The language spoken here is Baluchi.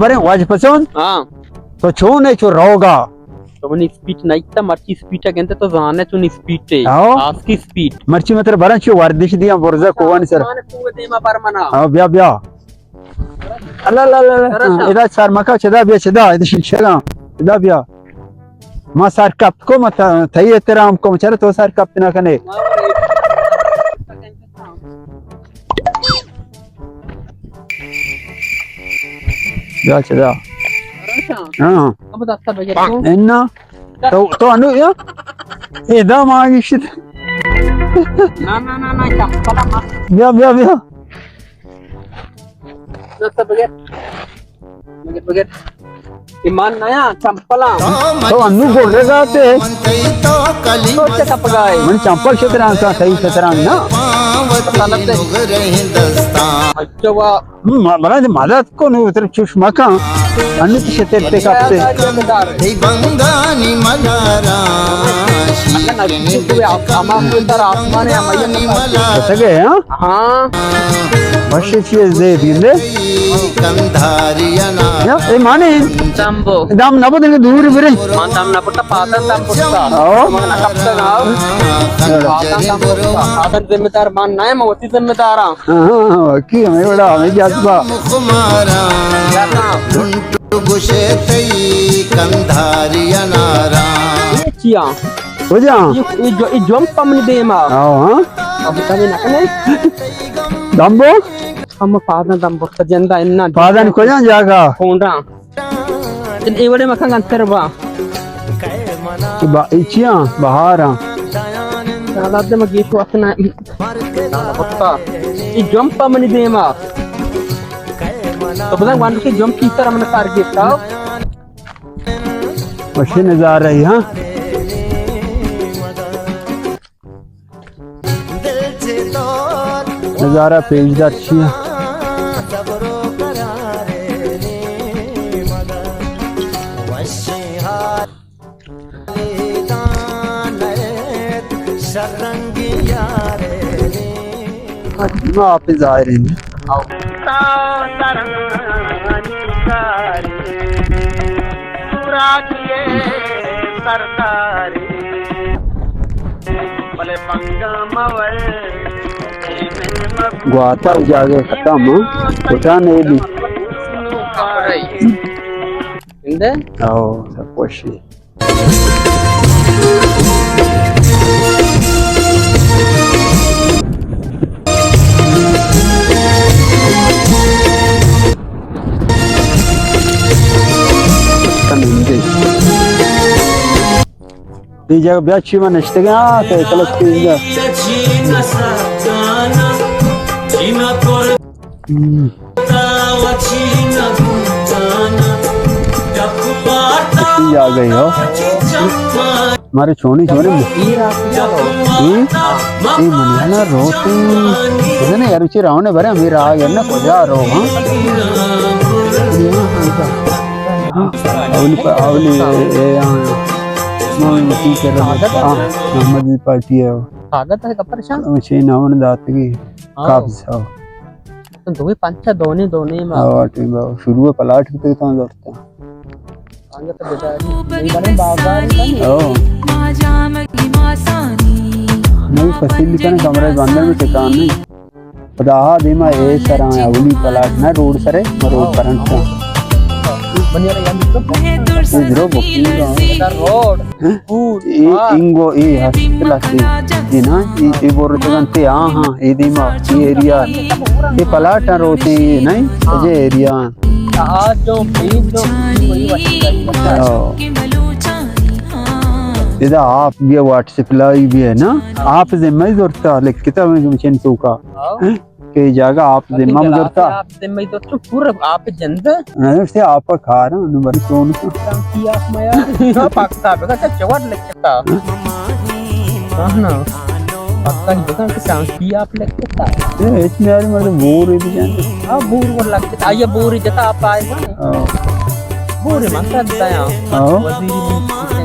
برے واجہ پسند؟ ہاں۔ تو چون ئے چو روگا؟ تو منی اسپیٹ نئیتا، مرچی اسپیٹ گندے تو زانے چون اسپیٹ ئے۔ ہاں۔ ASCII speed. مرچی متر برن چو وردش دیاں برزا کوانی سر۔ آسمان کوہ دیما بر منا۔ ہاں، بیا، بیا۔ اللہ، اللہ، اللہ، اللہ۔ ادا سر مکا، چدا بیا، چدا، ادا شلشگا۔ چدا بیا۔ ما سر کپت کو، ما ت-، تئی احترام کو، چرا تو سر کپت نہ کنے؟ بیا چدا۔ ہاں۔ انا۔ تو، تو انو یا؟ ادا ما گشت۔ نہ، نہ، نہ، نہ، چپلا ما۔ بیا، بیا، بیا۔ نہ، تو بغیر۔ بغیر، بغیر۔ ایمان نیا، چمپلاں۔ تو انو گرگا تے۔ تو چے کپگائے؟ من چمپل شتران کا، تئی شتران نا۔ غلط ہے۔ اچھا، واہ۔ ہم، ما-، بلے مدد کو نو تر چوش مکان۔ انو تو شتر تے کپتے۔ تئی بندانی مدارا۔ اگر نزدیک ہوئے، آپ، ہما کوئی تر آسمان ہے، ہمائی ہے۔ بتگے، ہاں؟ ہاں۔ وشی چیز دے دیندے۔ یا، اے مانے؟ دمبو۔ دم نبو دنگے دور برے۔ من دم نبوتا، پادن دم بوتا۔ او۔ من نکپتا نا۔ پادن دم بوتا۔ پادن ذمہ دار من نہ، من وتی ذمہ دار ہاں۔ ہاں، ہاں، ہاں، کی ہمیں بڑا، ہمیں جذبہ۔ گوشے تئی کندھاری انارا۔ اے چیا؟ ہو جا۔ اے، اے جو، اے جمپ منی دیما۔ آؤ، ہاں۔ اب کمی نہ کنے۔ دمبو؟ ہم پادن دمبو، جندا انا۔ پادن کجا جاگا؟ کونڈا۔ اے وڑے مکان انتر با۔ با، اے چیا؟ بہاراں۔ سالات دے مگی تو اتنا۔ اے جمپ منی دیما۔ تو بزن وانڈو کے جمپ کی طرح من کار گیتا۔ وشی نظارہ ہی، ہاں۔ نظارہ پیش دار چیا۔ ما آپ ظاہر ہیں۔ گواتا جاگہ ختم، کٹا نہیں بھی۔ اندے؟ آؤ، سب خوشی۔ اے جگہ بیا چی من نشتگاں، ہاں، کہ کلس کی اینجا۔ ہم۔ اسی آ گئی ہو۔ ہمارے چھونے، چھونے۔ ہم؟ اے منی نا روتے۔ پتہ نہیں یار، اچھے راونے بھرے، ہمیں راہ یار نا کجا رو، ہاں؟ اولی پا-، اولی، اے، اے، ہاں۔ ہاں، محمد پارٹی ہے۔ کاغذ ہے کپر شاہ؟ اچھے ناون داتگی۔ ہاں۔ قبض، ہاں۔ تو دوی پنچا دونی دونی ما۔ آ، واٹی با، شروع پلاٹ کتے تاں درتا۔ آنگا تو بداری، نہیں بنے بازار کن۔ او۔ نہیں، فصیل کن کمرہ بندر میں ٹھکان نہیں۔ خدا ہا دیما اے سرا اولی پلاٹ نہ روڈ سرے، روڈ فرنٹ کا۔ بنیا رہا یعنی تو۔ اے درو بکنگ۔ روڈ۔ ہاں؟ پور، اے پار۔ انگو، اے ہسپتال اے۔ اے نا، اے، اے بورتگن تے، ہاں، ہاں، اے دیما، اے ایریا۔ اے پلاٹ ہیں روتے، اے نہیں؟ ہاں۔ اجے ایریا۔ آ جو، بی جو، وہی وقت ہے۔ او۔ ادا آپ بھی ہے، واٹر سپلائی بھی ہے نا؟ آپ ذمہ ہی زورتا، لکھتا میں چن تو کا۔ ہاں۔ ہیں؟ کہ جاگہ آپ ذمہ مزرتا۔ آپ ذمہ تو چپ پورا آپ جند۔ نہ، سے آپ کا کار ہے، نو بری چون کا۔ ٹانکی آپ میں یار، پاک صاحب کا چوٹ لکھتا۔ ہاں نا۔ پاک صاحب کا ٹانکی آپ لکھتا۔ اے، اس میں یار، مطلب، بور ہے بھی جانا۔ ہاں، بور، بور لگتا۔ آئیے بور جتا آپ آئے گا نا۔ ہاں۔ بور ہے، من سب دیا۔ ہاں۔ وزیر